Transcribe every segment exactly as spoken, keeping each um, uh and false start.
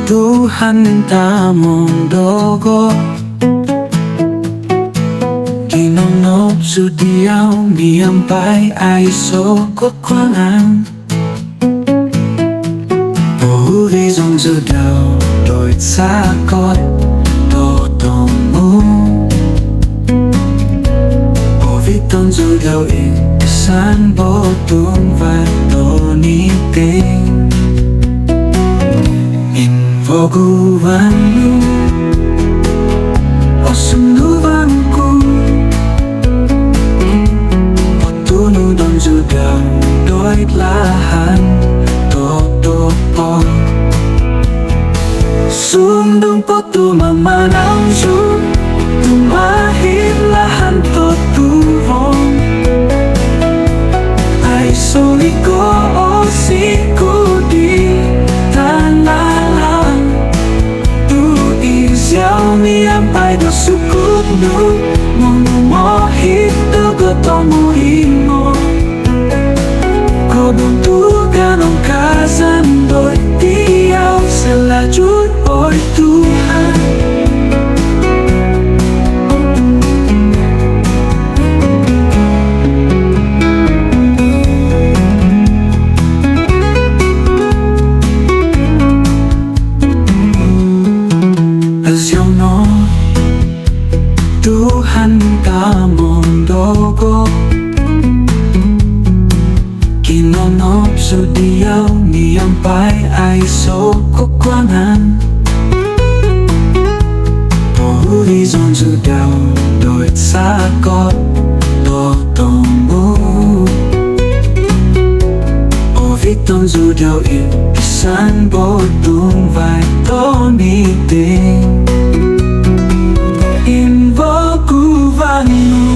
Tuhan intamoon dogo, kinonop zou diau miampai aiso kokuangan. Pohorizon zou diau doid sakot do tomu. Poviton zou diau id pisan botung vatonite. Invoguvan nu o sunduvan ku. Potunudon zou diau doid lahan totopot. Sundung po tu mamanau zou tumaid lahan totuvong. Aiso i koosiku di tana lahan. Tu iziau miampai do sukut nu, momumohi dogo tomoimo. Kobontugan om kaazan doid diau selajur, oi Tuhan. Aziau no Tuhan intamoon dogo, kinonop zou diau miampai aiso kokuangan. Pohorizon zou diau doid sakot do tomu. Poviton zou diau id pisan botung vatonite. Invoguvan nu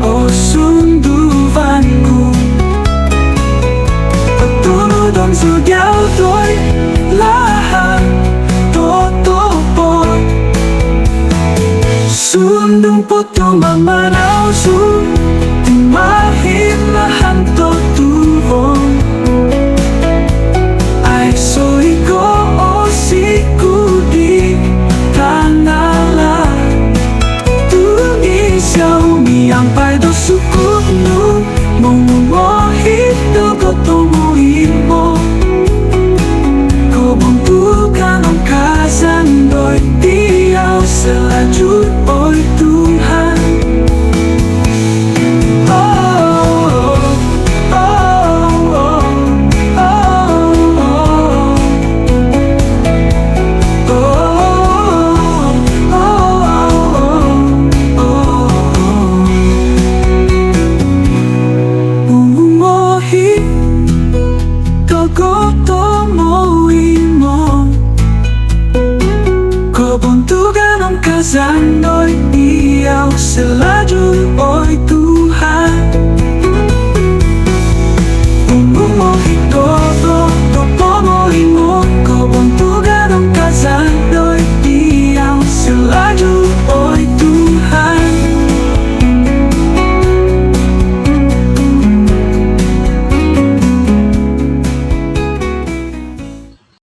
o sunduvan ku. Potunudon zou diau doid lahan totopot. Sundung po tu mamanau zou tumaid lahan totuvong. Aiso i koosiku di tana lahan. Tu iziau miampai do sukut nu, momumohi dogo tomoimo. Kobontugan om kaazan doid diau selajur, oi Tuhan. Oh, oh, oh, oh, oh, oh. Momumohi dogo tomoimo. Kobontugan om kaazan doid diau selajur, oi Tuhan.